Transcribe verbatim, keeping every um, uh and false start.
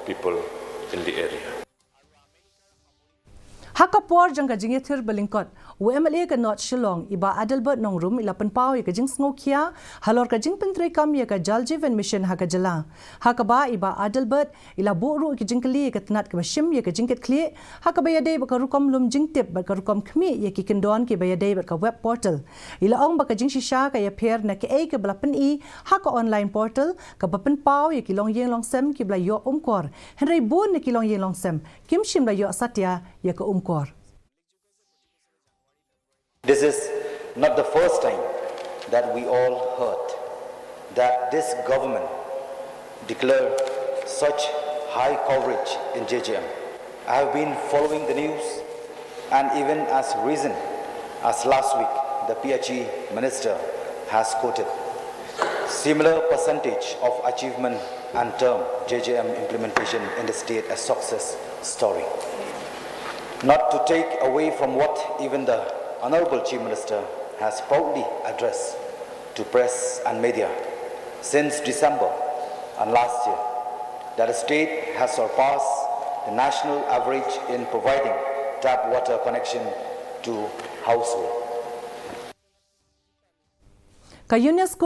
people in the area. Ha ka por jong ka jingïathir ba lyngkot, u M L A ka North Shillong, i Bah Adelbert Nongrum, i la pynpaw ïa ka jingsngewkhia halor ka jingpyntreikam ïa ka Jal Jeevan Mission ha ka jylla. Ha kaba i Bah Adelbert i la buh ruh ïa ka jingkylli ïa ka tnat kaba shim ïa ka jingkitkhlieh ha kaba ïadei bad ka rukom lum jingtip bad ka rukom khmih ïa ki kyndon kiba ïadei bad ka web portal. I la ong ba ka jingshisha ka ïapher na kaei kaba la pyni ha ka online portal kaba pynpaw ïa ki longïing longsem kiba la ïoh umkor, hynrei bun na ki longïing longsem kim shym la ïoh satia ïa ka umkor. This is not the first time that we all heard that this government declare such high coverage in J J M. I have been following the news, and even as recent as last week, the P H E minister has quoted similar percentage of achievement and term J J M implementation in the state a success story. Not to take away from what even the Honorable Chief Minister has proudly addressed to press and media since December and last year, that the state has surpassed the national average in providing tap water connection to household. Ka UNESCO